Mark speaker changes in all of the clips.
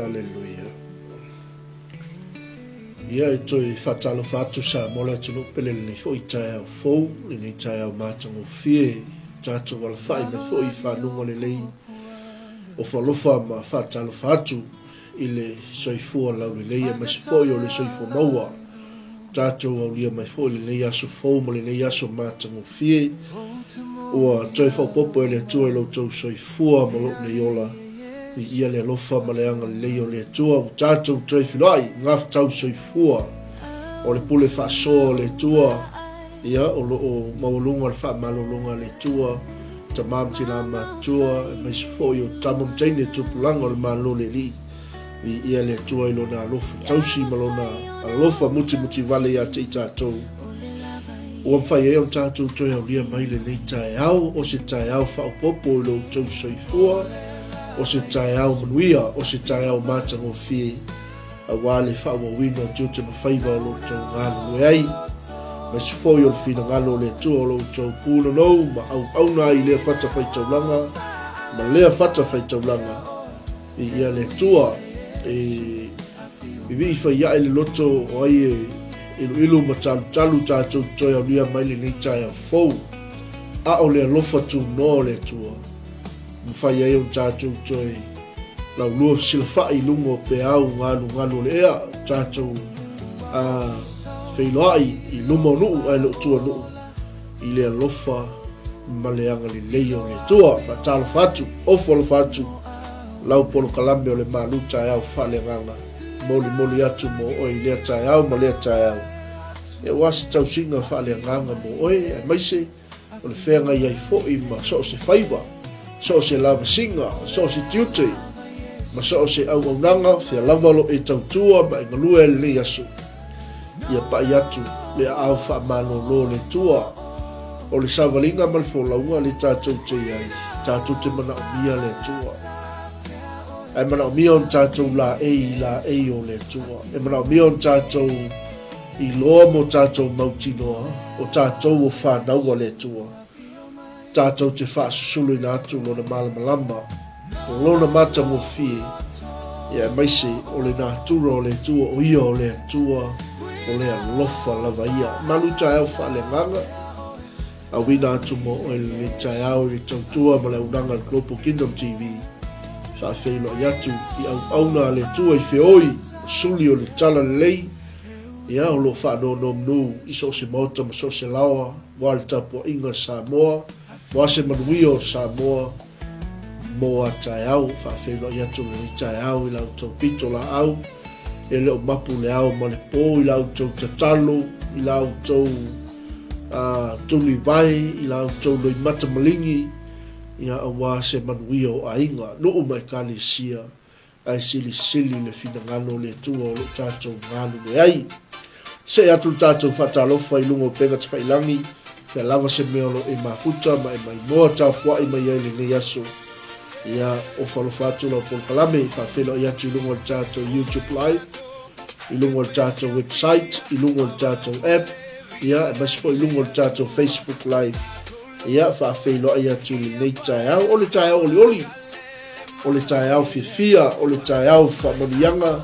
Speaker 1: Aleluia. Ia e toe faatalofa atu Samoa le atunuu pele lenei foi taeao fou, lenei taeao matagofie, tatou alafai mai foi i fanuga lelei ofo alofa ma faatalofa atu i le soifua laulelei aemaise foi o le soifua maua. Tatou aulia mai foi lenei aso fou ma lenei aso matagofie. Ua toe faaopoopo e le Atua i lo outou soifua ma lou nei ola. Viia le alofa ma le agalelei o le Atua ua tatou toe feiloai i gafatau soifua o le pule faasoa o le Atua. Ia, o lo o maualuga le faamalologa a le Atua, tama ma tina matutua, aemaise foi o tama ma teine tupulaga o le Malo o le Alii. Viia le Atua i Lona alofa tausi ma Lona alofa mutimutivale ia te i tatou. Ua mafai ai ona tatou toe aulia mai lenei taeao, o se taeao faaopoopo i lo outou soifua, o se taeao manuia, o se taeao matagofie, aua le faaauauina o tiute ma faiva o lo outou galulue ai. Aemaise foi o le finagalo o le Atua o lo outou punonou ma auauna ai i lea fatafaitaulaga ma lea fatafaitaulaga. Viia le Atua e vivii fai ae le loto o ai e iluilu ma talutalu tatou toe aulia mai lenei taeao fou. A o le alofa tunoa o le Atua, mafai ai ona tatou toe laulua fesilafai i luga o peau galugalu o le ea, tatou feiloai i luma o nuu ae le o tua nuu i le alofa ma le agalelei o le Atua. Faatalofa atu, ofo alofa atu lau polokalame o le malu taeao faaleagaga, molimoli atu mo oe i lea taeao ma lea taeao. Aua se tausiga faaleagaga mo oe, aemaise o le feagai ai foi ma so o se faiva, so o se lavasiga, so o se tiute, ma so o se auaunaga, fea lava o lo o e tautua ma e galue ai lenei aso. Ia pai atu le aao faamalolo o le Atua. O le savaliga ma le folauga le tatou te i ai, tatou te manaomia le Atua. Ae manaomia ona tatou laei i laei o le Atua. E manaomia ona tatou iloa mo tatou mautinoa, o tatou o fanau a le Atua. Tatou te faasusuluina atu Lona malamalama, Lona matagofie, ia aemaise o le natura o le Atua, o Ia o le Atua, o le alofa lava ia. Malu taeao faaleagaga, auina atu mo oe lenei taeao i le tautua ma le aunaga a le Global Kingdom TV. Faafeiloai atu i auauna a le Atua i feoi, suli o le tala lelei, ia o lo o faanonomanu i so o se maota ma so o se laoa, Aua le tapuaiga a Samoa, Aua se manuia o Samoa mo a taeao. Faafeiloai atu lenei taeao i la outou pito laau, e le o mapu le ao ma le po i la outou tatalo, i la outou tulivae, i la outou loimata maligi, ia aua se manuia o aiga, nuu ma ekalesia. Ae silisili le finagalo o le Atua o lo o tatou galulue ai. See atu le tatou faatalofa i luga o upega tafailangi, pea lava se mea o lo o e mafuta ma e maimoa tapuai mai ai lenei aso. Ia, ofa alofa atu lau polokalame, faafeiloai atu i luga o le tatou YouTube Live, i luga o le tatou website, i luga o le tatou app, ia, aemaise foi i luga o le tatou Facebook Live. Ia, faafeiloai atu i lenei taeao. O le taeao olioli, o le taeao fiafia, o le taeao faamanuiaga,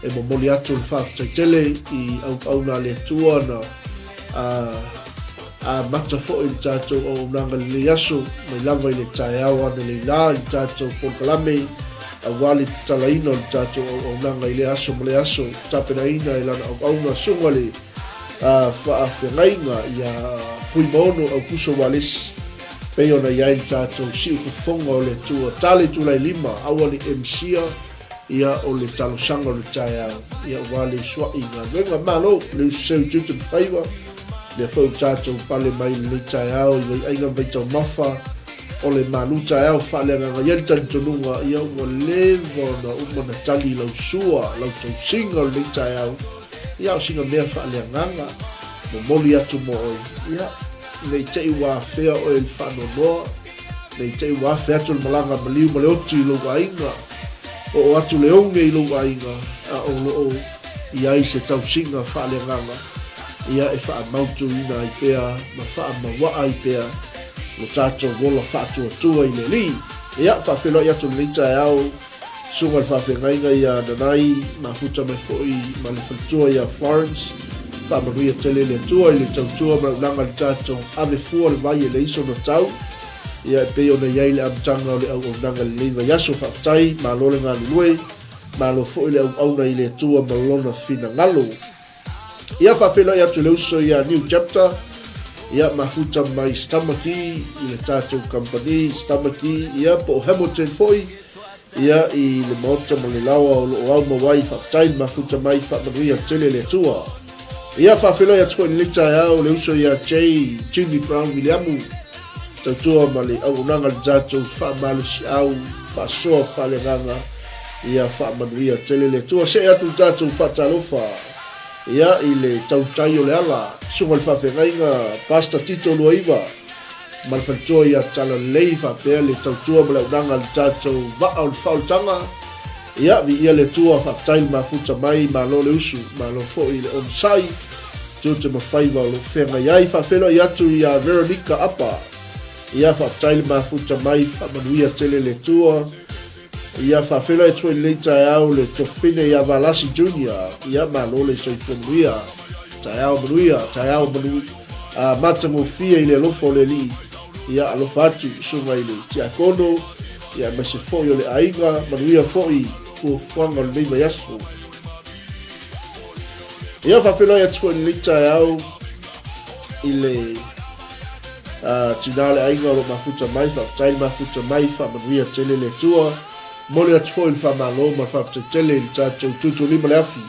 Speaker 1: e momoli atu le faafetai tele i auauna a le Atua na amata foi le tatou auaunaga i lenei aso, mai lava i le taeao analeila i le tatou polokalame, aua le tatalaina o le tatou auaunaga i lea aso ma lea aso, tapenaina e lana auauna susuga le faafeagaiga ia Fuimaono Aukuso Walesi, pei ona i ai le tatou siufofoga o le Atua. Tale Tulai Lima, aua ne i emisia, ia o le talosaga o le taeao, ia aua le usuai i galuega. Malo le ususeu i tiute ma faiva, lea foi ua tatou pale mai i lenei taeao i Vaiaiga ma Vaitaumafa, o le malu taeao faaleagaga i ai le talitonuga, ia ua leva ona uma ona tali lau sua, lau tausiga o lenei taeao, Ia, o sina mea faaleagaga, momoli atu mo oe, ia, ne i te i ua afea oe i le faanoanoa, ne i te i ua afe atu le malaga maliu ma le oti i lou aiga, oo atu le oge i lou aiga, a o lo o i ai se tausiga faaleagaga, ia, e faamautuina ai pea ma faamauaa ai pea lo tatou ola faatuatua i le Alii. Ia, faafeiloai atu i lenei taeao. Susuga i le Faafeagaiga ia Nanai, mafuta mai foi ma le faletua ia Florence. Faamanuia tele le Atua i le tautua ma le auaunaga i le tatou ave fua le vai e leai sona tau. Ia e pei ona i ai le amataga o le auaunaga i lenei vaiaso. Faafetai, malo le galulue, malo foi le auauna i le Atua ma Lona finagalo. Ia faafeiloai atu i le uso ia New Chapter, ia mafuta mai Stamaki i le tatou kamupani Stamaki, ia po o Hamilton foi, ia i le maota ma le laoa o loo au mau ai. Faafetai le mafuta mai, faamanuia tele le Atua. Ia faafeiloai atu foi i lenei taeao le uso ia J Jimmy Brown Viliamu, tautua ma le auaunaga i le tatou faamalosiau faasoa faaleagaga. Ia faamanuia tele le Atua. See atu le tatou faatalofa ia i le tautai o le ala, susuga i le faafeagaiga Pastor Tito Luaiva ma le faletua ia Talalelei faapea le tautua ma le auaunaga i le tatou vaa o le faaolataga. Ia viia le Atua, faafetai le mafuta mai, malo le usu, malo foi le onosai, tiute ma faiva o lo o feagai ai. Faafeiloai atu ia Veronica Apa. Ia faafetai le mafuta mai, faamanuia tele le Atua. Ia faafeiloai atu foi i lenei taeao le Tofine ia Valasi Junior. Ia malo le soifua manuia. Taeao manuia, taeao manuia. Matagofie i le alofa o le Alii. Ia alofa atu susuga i le tiakono, ia aemaise foi o le aiga, manuia foi fuafuaga o lenei vaiaso. Ia faafeiloai atu foi i lenei taeao i le Tina le aiga o lo o mafuta mai, faafetai le mafuta mai, faamanuia tele le Atua. Momoli atu foi le faamalo ma le faafetai tele i le tatou Tuitulima le Afi,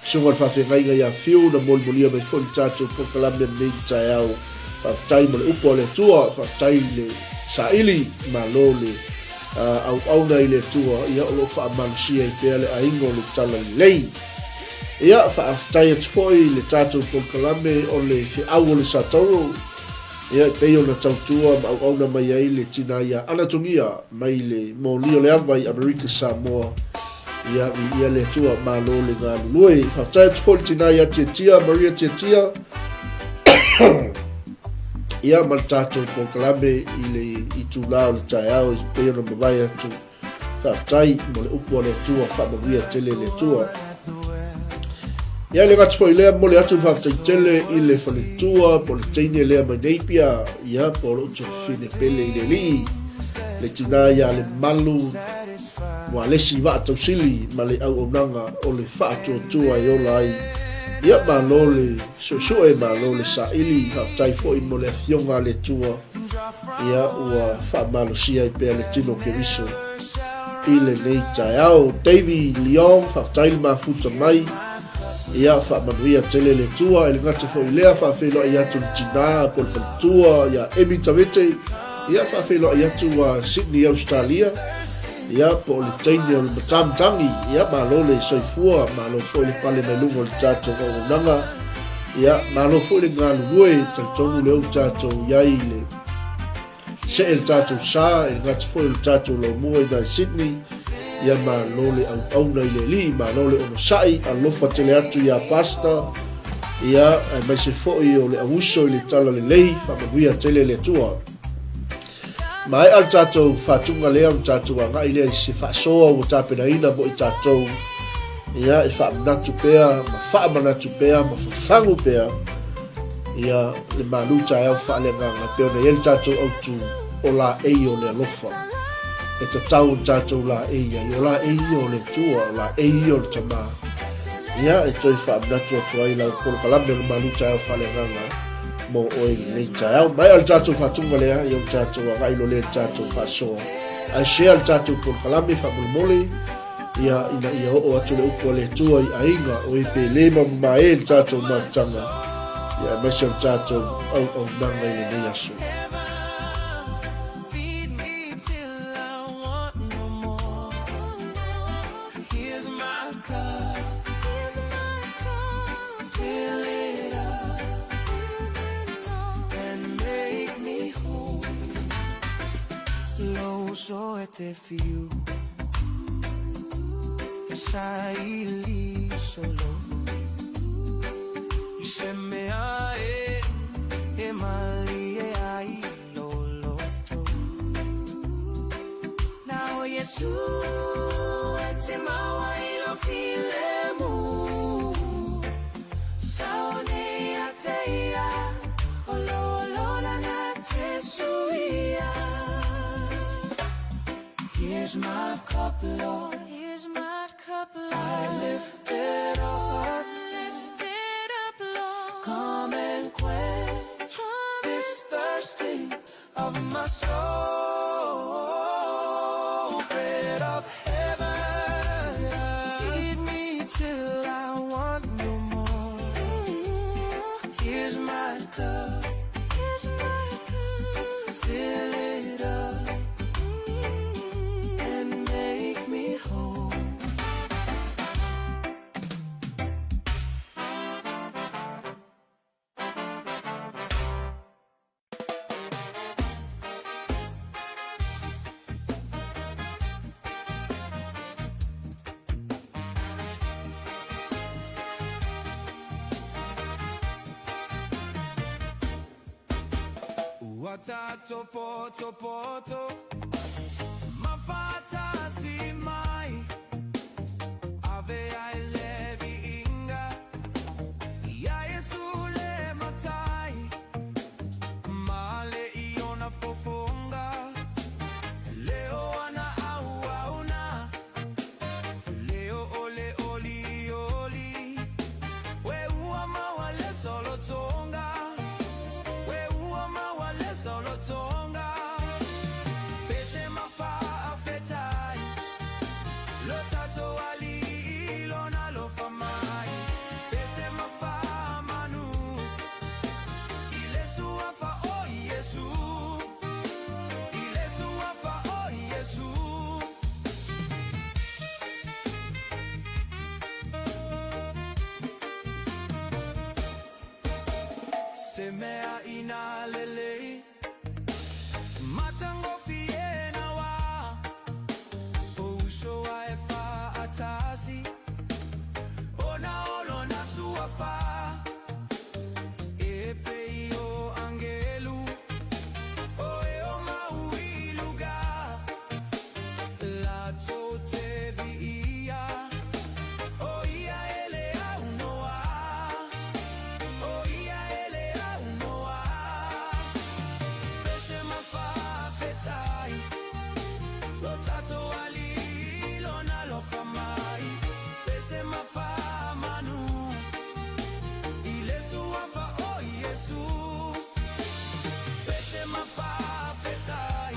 Speaker 1: susuga i le faafeagaiga ia Fiu na molimolia mai foi le tatou polokalame lenei i le taeao. Faafetai mo le upu a le Atua, faafetai i le saili, malo le auauna i le Atua, ia o lo o faamalosia ai pea le aiga o le Talalelei. Ia, faafetai atu foi i le tatou polokalame o le Feau o le Satauro, ia, e pei ona tautua ma auauna mai ai le tina ia Anatogia mai le moli o le ava i Amerika Samoa. Ia, viia le Atua, malo le galulue. Faafetai atu foi i le tina ia Tiatia, Maria Tiatia, ia, ma le tatou polokalame i le itula o le taeao e pei ona mavae atu. Faafetai mo le upu a le Atua, faamanuia tele le Atua. Ia le gata foi lea, momoli atu le faafetai tele i le faletua po o le teine lea mai Napier, ia po o lou tuafafine pele i le alii, le tina ia Lemalu Ualesi Vaatausili ma le auaunaga o le faatuatua e ola ai. Ia malo le suesue, malo le saili, faafetai foi mo le afioga a le Atua Ia ua faamalosia ai pea le tino o Keriso i lenei taeao. Davy Leong, faafetai le mafuta mai. Ia faamanuia tele le Atua. E le gata foi i lea, faafeiloai atu le tina po o le faletua ia Amy Tavete. Ia faafeiloai atu a Sydney, Australia. Ia po o le teine o le matamatagi. Ia malo le soifua, malo foi le pale mai luga o le tatou auaunaga. Ia malo foi le galulue, talitonu lea ua tatou i ai i le see le tatou sa, e le gata foi o le tatou laumua i nai Sydney. Ia malo le auauna i le Alii, malo le onosai, alofa tele atu ia Pastor. Ia aemaise foi o le auuso i le talalelei, faamanuia tele le Atua. Maea le tatou faatuga lea ona tatou agai lea i se faasoa ua tapenaina mo i tatou, ia, e faamanatu pea ma faamanatu pea ma fafagu pea ia le malu taeao faaleagaga e pei ona i ai le tatou autu o laei o le alofa. E tatau ona tatou laei ai, o laei ia o le Atua, o laei ia o le Tama. Ia, e toe faamanatu atu ai lau polokalame o le malu taeao faaleagaga mo oe i lenei taeao. Maea le tatou faatuga lea, ia o tatou agai loa lea i le tatou faasoa. Ae share le tatou polokalame faamolemole, ia ina ia oo atu le upu a le Atua i aiga o e pele ma mamae le tatou mafutaga, ia aemaise o le tatou auaunaga i lenei aso.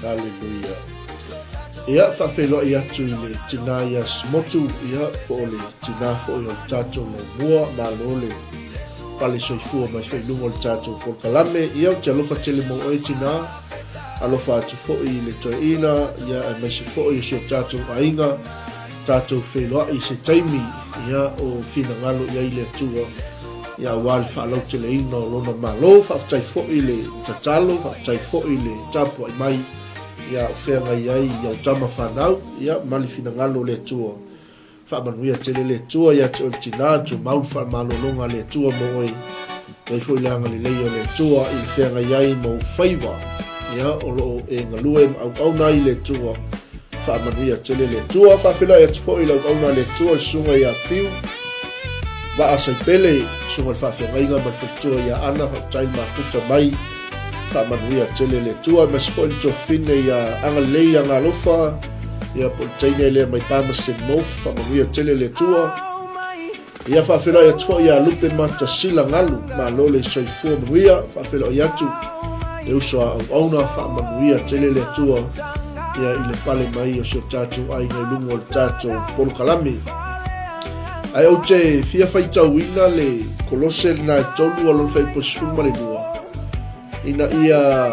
Speaker 1: Haleluia. Ia, faafeiloai atu i le tinā ia Smotu, ia, po o le tinā foi o le tatou laumua, malo le pale soifua mai foi i luga o le tatou polokalame. Ia, ou te alofa tele mo oe tinā, alofa atu foi i le toeaina, ia, aemaise foi o si o tatou aiga, tatou feiloai i se taimi, ia, o finagalo i ai le Atua, ia, aua le faalauteleina o Lona Malo. Faafetai foi le tatalo, faafetai foi le tapuai mai, ia, o feagai ai i au tama fanau, ia, ma le finagalo o le Atua. Faamanuia tele le Atua ia te oe le tinā, tumau le faamalologa a le Atua mo oe. Iai foi le agalelei o le Atua i le feagai ai ma ou faiva, ia, o lo o e galue ma auauna ai le Atua. Faamanuia tele le Atua. Faafeiloai atu foi i le auauna a le Atua, le susuga ia Fiu Vaa Saipele, susuga i le faafeagaiga ma le faletua ia Ana, faafetai le mafuta mai. Faamanuia tele le Atua, aemaise foi le tuafafine ia Agalelei Agalofa, ia po o le teine lea mai Palmerston North, faamanuia tele le Atua. Ia faafeiloai atu foi ia Lupe Matasila Galu, malo le soifua manuia, faafeiloai atu le uso a auauna, faamanuia tele le Atua ia i le pale mai o si o tatou aiga i luga o le tatou polokalame. Ae ou te fia faitauina le Kolose lena e 3 a lona fuaiupu 12, ina ia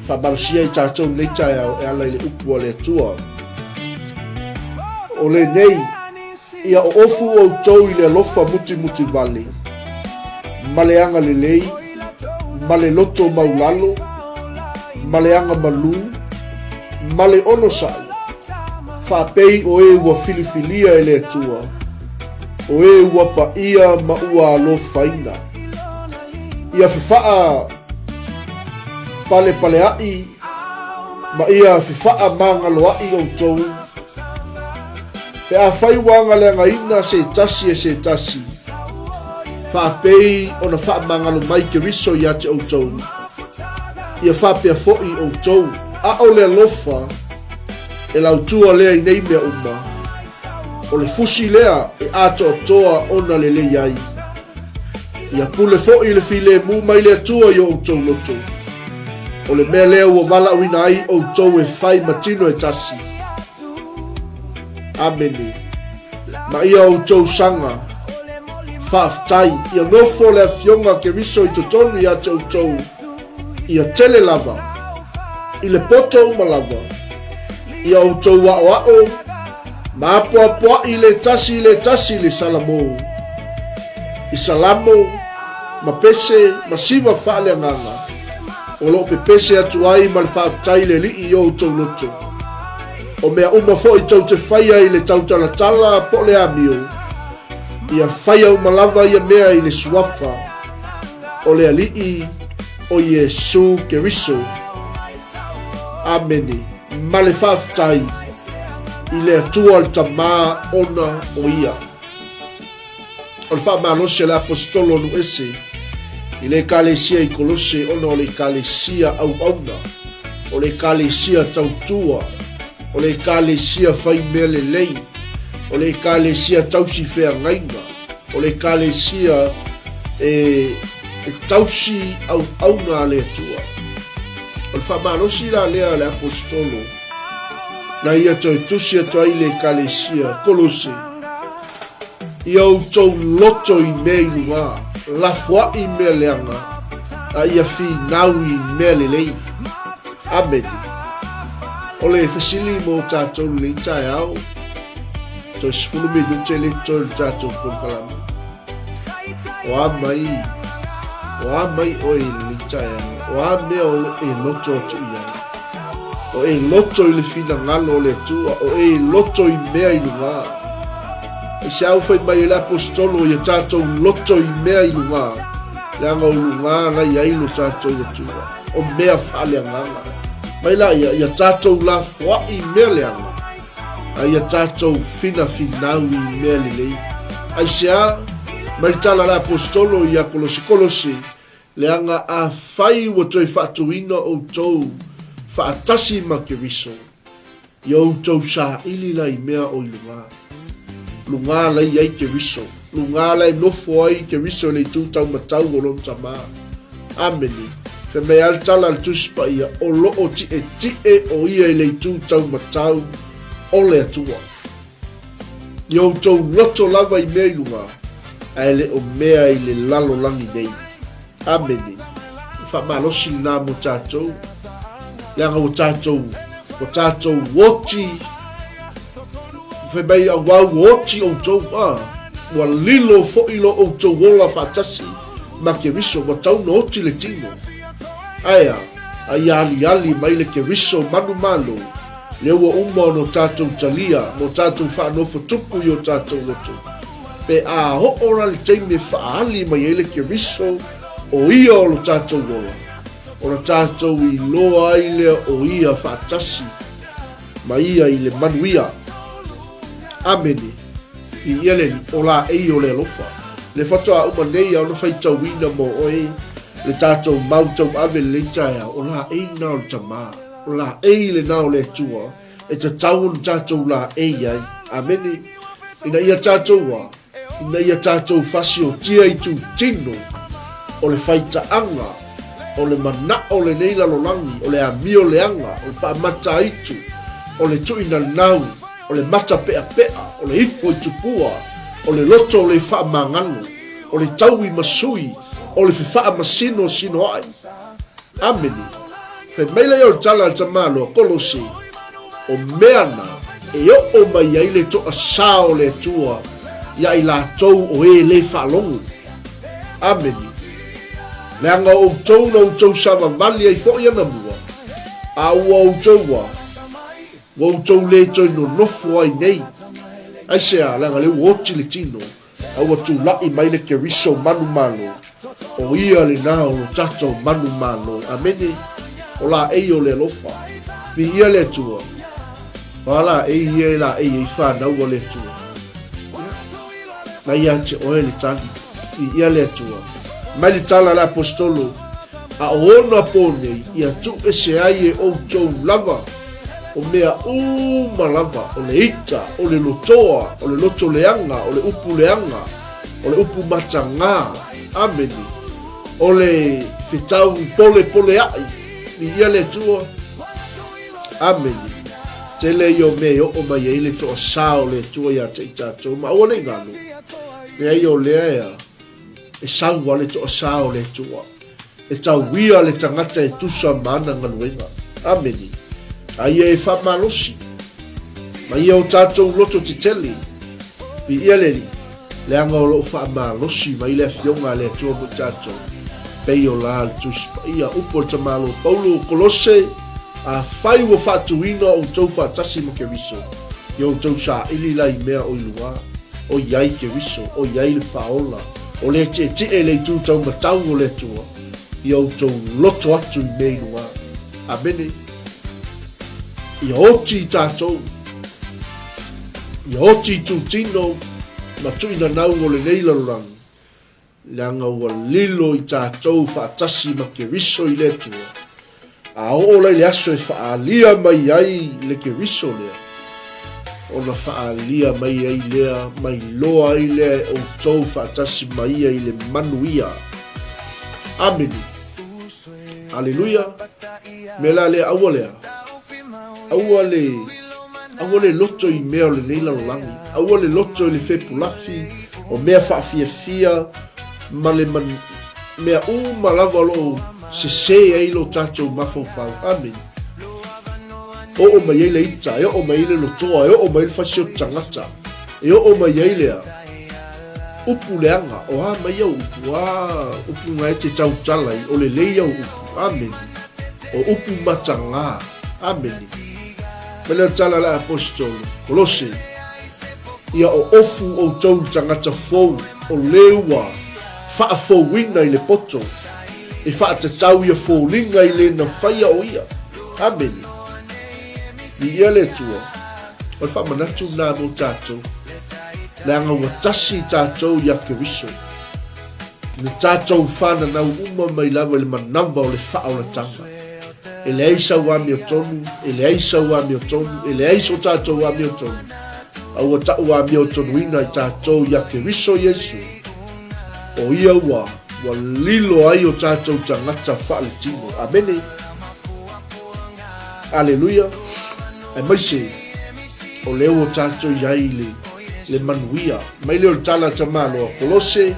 Speaker 1: faamalosia i tatou lenei taeao e ala i le upu a le Atua. O lenei, ia oofu outou i le alofa mutimutivale, ma le agalelei, ma le loto maulalo, ma le agamalū, ma le onosai, faapei o e ua filifilia e le Atua, o e ua paia ma ua alofaina. Ia fefaa palepaleaʻi Ma ia fefaamagaloaʻi ʻoutou, pe afai ua agaleagaina se tasi e se tasi, faapei ona faamagalo mai Keriso iā te ʻoutou, ia faapea foʻi ʻoutou, a ʻo le alofa e lautua lea i nei mea uma, o le fusi lea e atoatoa ona lelei ai. Ia pule foʻi le filemu mai le Atua i o ʻoutou loto. O le mea lea ua valaauina ai ʻoutou e fai ma tino e tasi. Amene. Ma ia ʻoutou saga, faafetai, ia nofo le Afioga a Keriso i totonu iā te ʻoutou, ia tele lava, i le poto uma lava, ia ʻoutou aʻoaʻo ma apoapoaʻi le tasi i le tasi i le Salamo, i Salamo, ma pese, ma siva faaleagaga, o lo o pepese atu ai ma le faafetai i le Alii i o outou loto. O mea uma foʻi tou te faia i le tautalatala po o le amio, ia faia uma lava ia mea i le suafa o le Alii o Iesū Keriso. Amene. Ma le faafetai i le Atua le Tamā ona o ia. O le faamalosi a le Aposetolo o Nuese i le Ekalesia i Kolose ona o le Ekalesia auauna, o le Ekalesia tautua, o le Ekalesia fai mea lelei, o le Ekalesia tausi feagaiga, o le Ekalesia e, e tausi auauna a le Atua. O le faamalosi la lea a le Aposetolo na ia toe tusi atu ai i le Ekalesia Kolose, Ia outou loto i mea i lugā, lafoaʻi i mea leaga, a ia finau i mea lelei. Amene. O le fesili mo tatou lenei taeao, toe 10 minute le totoe o le tatou polokalame. O a mai, o a mai ʻoe i lenei taeao, o a mea o lo e loto atu i ai. O e loto i le finagalo o le Atua, o e loto i mea i lugā. Aisea ua fai mai ai le Aposetolo ia tatou loto i mea i lugā, leaga o lugā la i ai lo tatou Atua, o mea faaleagaga. Mai la ia, ia tatou lafoaʻi i mea leaga, a ia tatou finafinau i mea lelei. Aisea? Mai le tala a le Aposetolo ia Kolose, Kolose, Leaga afai ua toe faatuina outou faatasi ma Keriso, ia outou saili la i mea o i lugā. Lugā la i ai Keriso, lugā la e nofo ai Keriso i le itu taumatau o lona Tamā. Amene. Fai mai a le tala a le Tusi Paia, o lo o tiʻetiʻe o ia i le itu taumatau o le Atua. I outou loto lava i mea i luga, ae le o mea i le lalolagi nei. Amene. E faamalosi lena mo tatou, leaga ua tatou, ua tatou oti, fai mai auā ua oti outou, a, ua lilo foi lo outou ola faatasi ma Keriso, ua tau na oti le tino. Ae a, a ia aliali mai le Keriso manumalo, Lea ua uma ona o tatou talia ma o tatou faanofo tupu i o tatou loto. Pe a oo la le taimi e faaali mai ai le Keriso, o ia o lo tatou ola, ona tatou iloa ai lea o ia faatasi ma ia i le manuia. Amene. I ia le o laei o le alofa. Le faatoa uma nei a ona faitauina mo oe le tatou mau tauave lenei taeao, o laei na o le Tamā. O laei lena o le Atua e tatau ona tatou laei ai. Amene. Ina ia tatou a, ina ia tatou fasiotia i tūtino o le faitaaga, o le manaʻo o lenei lalolagi, o le amio leaga, o le faamataitu, o le tuʻinanau, o le mata peʻapeʻa, o le ifo i tupua, o le loto le faamagalo, o le taui masui, o le fefaamasino sinoaʻi. Amene. Fai mai lea o le tala a le tamaloa Kolose, o mea na e oo mai ai le toʻasā o le Atua iā i latou o e lē faalogo. Amene. Leaga o outou na outou savavali ai foʻi anamua, a ua outou a, ua outou lē toe nonofo ai nei. Aisea, leaga lea ua oti le tino, A ua tulaʻi mai le Keriso manumalo, o ia lena o lo tatou manumalo. Amene. O laei o le alofa. Viia le Atua. O a laei ia e laei ai fanau a le Atua? Ia, na ia te oe le tali. Viia le Atua. Mai le tala a le Aposetolo, A o ona pō nei, ia tuuese ai e outou lava o mea uma lava, o le ita, o le lotoa, o le loto leaga, o le upu leaga, o le upu matagā, amene, o le fetau polepoleaʻi, viia le Atua, amene. Tele ia o mea e oo mai ai le toasā o le Atua iā te i tātou, ma aua ne i galo, leai o lea ea, e sau a le toasā o le Atua, e tauia le tagata e tusa ma ana galuega. Amene. A ia e faamalosi, ma ia o tātou loto tetele, viia le Alii, leaga o lo o faamalosi mai le Afioga a le Atua mo i tatou, pei o la le Tusi Paia, upu a le tamālo Paulo o Kolose, Afai ua faatuina outou faatasi ma Keriso, ia outou saili la i mea o i luga, o i ai Keriso, o i ai le Faaola, o le tietie i le itu taumatau o le Atua, ia outou loto atu i mea i luga. Amene. Ia oti i tatou, ia oti i tūtino ma tuinanau o lenei lalolagi, leaga ua lilo i tatou faatasi ma Keriso i le Atua, a oo la i le aso e faaalia mai ai le Keriso lea, ona faaalia mai ai lea, ma iloa ai lea e outou faatasi ma ia i le manuia. Amene. Aleluia. Mea la lea, aua lea. Aua le, aua le loto i mea o lenei lalolagi. Aua le loto i le fepulafi, o mea faafiafia, ma le man, mea uma lava o lo o sesē ai lo tatou mafaufau. Amene. Oo mai ai le ita, e oo mai ai le lotoa, e oo mai ai le fasioti tagata, e oo mai ai le a. Upu leaga, o a mai au upu, a upu nga e te tautala i, o lelei au upu. Amene. O upu matagā. Amene. Mai lea o le tala a le Aposetolo, Kolose, Ia o ofu outou i le tagata fou, o le ua faafouina i le poto, e faatatau ia foliga i le na faia o ia. Amene. Viia le Atua. O le faamanatu lena mo tatou, leaga ua tasi tatou iā Keriso. Na tatou fananau uma mai lava i le manava o le faaolataga. E leai sau amiotonu, e leai sau amiotonu, e leai so tatou amiotonu, a ua tau amiotonuina i tatou iā Keriso Iesu, o ia ua, ua lilo ai o tatou tagata faaletino. Amene. Aleluia. Aemaise o lea ua tatou i ai le, le manuia. Mai lea o le tala a Tamaloa Kolose,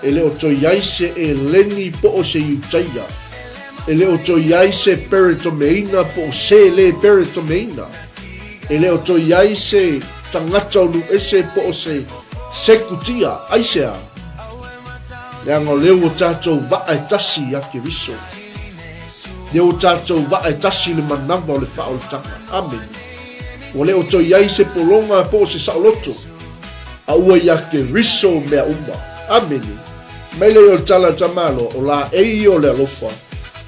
Speaker 1: e le o toe i ai se Eleni po o se Iutaia. E le o toe i ai se Peretomeina po o se le Peretomeina. E le o toe i ai se tagata o Nuese po o se Sekutia. Aisea? Leaga o lea ua tatou vaa e tasi ia Keriso. Lea ua tatou vaa e tasi i le manava o le faaolataga. Amene. Ua le o toe i ai se pologa po o se saoloto, a ua iā Keriso mea uma. Amene. Mai lea o le tala a Tamaloa, o laei ia o le alofa,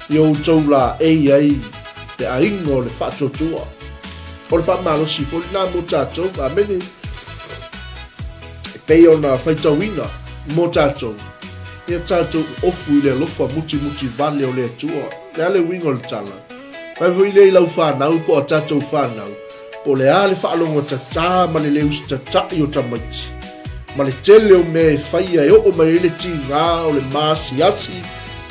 Speaker 1: ia outou laei ai le aiga o le faatuatua. O le faamalosi foi lena mo tatou. Amene. E pei ona faitauina mo tatou. Ia tatou ofu i le alofa mutimuti vale o le Atua. O le a le uiga o le tala? Fai foi lea i lau fanau po o a tatou fanau, po o le a le faalogotatā ma le le usitatai o tamaiti, ma le tele o mea e faia e oo mai ai le tigā o le maasiasi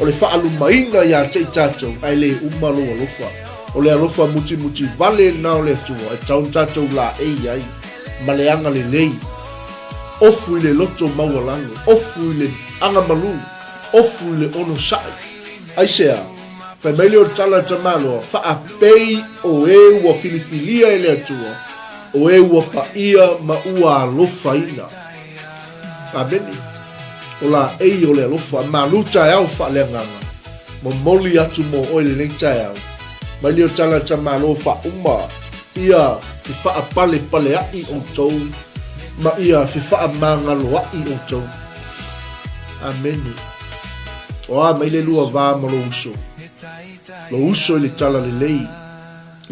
Speaker 1: o le faalumaina iā te i tatou, ae le uma lou alofa. O le alofa mutimuti vale lena o le Atua e tatau ona tatou laei ai ma le agalelei. Ofu i le loto maualalo, ofu i le agamalu, ofu i le onosai. Aisea? Fai mai lea o le tala a le tamaloa, Faapei o e ua filifilia e le Atua, o e ua paia ma ua alofaina. Amene. O laei o le alofa, malu taeao faaleagaga. Momoli atu mo oe lenei taeao. Mai lea o le tala a le tamaloa faauma ia fefaapalepaleaʻi outou ma ia fefaamagaloaʻi outou. Amene. O a mai le lua va ma lou uso. Lou uso i le talalelei.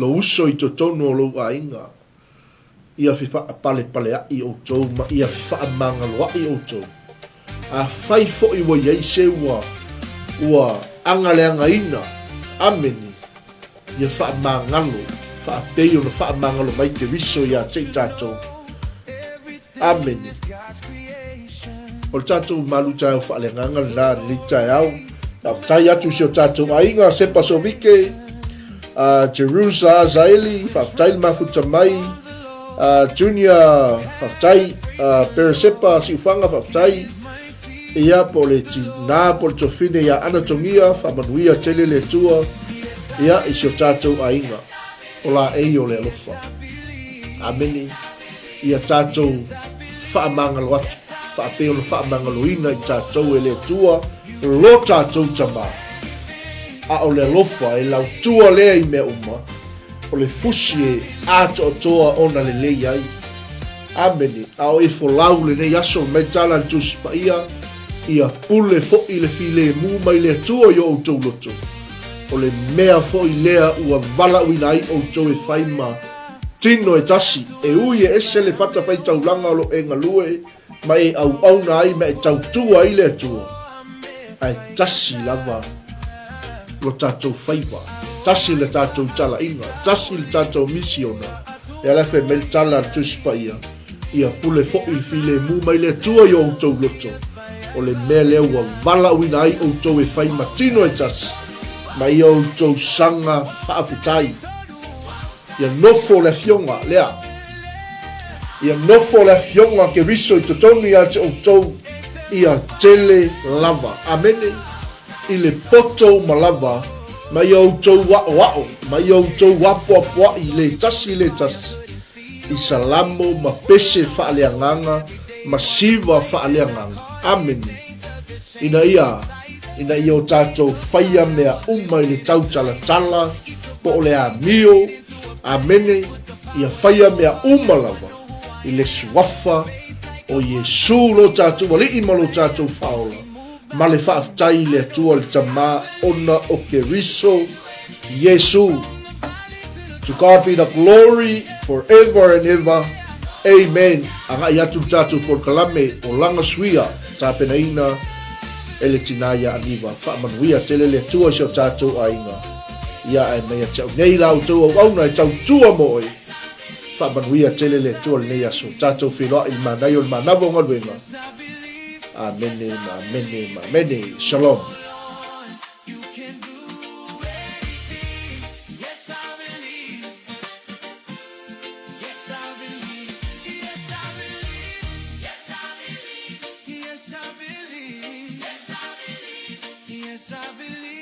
Speaker 1: Lou uso i totonu o lou aiga, ia fefaapalepaleaʻi ʻoutou ma ia fefaamagaloaʻi ʻoutou. Afai foi ua i ai se ua ua agaleagaina, amene, ia faamagalo, faapei ona faamagalo mai Keriso iā te i tatou. Amene. O le tatou malu taeao faaleagaga lenā lenei taeao. Faafetai atu i si o tatou aiga, Sepa Sovike, Jerusa Azaeli, faafetai le mafuta mai, Junior, faafetai, Peresepa Siufaga, faafetai, ia po o le tinā po o le tofine ia Ana Togia, faamanuia tele le Atua, ia i si o tatou aiga. O laei o le alofa. Amene. Ia tatou faamagalo atu, faapei ona faamagaloina i tatou e le Atua lo tatou Tama. A o le alofa e lautua lea i mea uma, o le fusi e atoatoa ona lelei ai. Amene. A o e folau lenei aso mai tala le Tusi Paia, ia pule foi le filemu mai le Atua i o outou loto. O le mea foi lea ua valaauina ai outou e fai ma tino e tasi, e ui e ese le fatafaitaulaga o lo e galue ma e auauna ai ma e tautua ai le Atua, ae tasi lava lo tatou faiva, tasi le tatou talaiga, tasi le tatou misiona. E ala fai mai le tala a le Tusi Paia, ia pule foi le filemu mai le Atua i o outou loto, o le mea lea ua valaauina ai outou e fai ma tino e tasi, ma ia outou saga faafetai. Ia nofo le afioga lea. Ia nofo le afioga Keriso i totonu ia te outou, ia tele lava. Amene. I le poto uma lava, ma ia outou aʻoaʻo, ma ia outou apoapoaʻi le tasi le tasi, i salamo ma pese faaleagaga ma siva faaleagaga. Amene. Ina ia, ina ia o tatou faia mea uma i le tautalatala, po o le amio, amene, ia faia mea uma lava i le suafa o Iesū lo tatou Alii ma lo tatou Faaola, ma le faafetai i le Atua le Tama ona o Keriso Iesū. To God be the glory forever and ever. Amen. Agai atu le tatou polokalame o Laga Suia, tapenaina e le tinā ia Aniva. Faamanuia tele le Atua i si o tatou aiga. Ia ae mai ia te au nei la outou auauna e tautua mo oe. Faamanuia tele le Atua lenei aso. Tatou feiloai i le manaia o le manava o galuega. Amene ma amene ma amene. Shalom.
Speaker 2: Yes, I believe.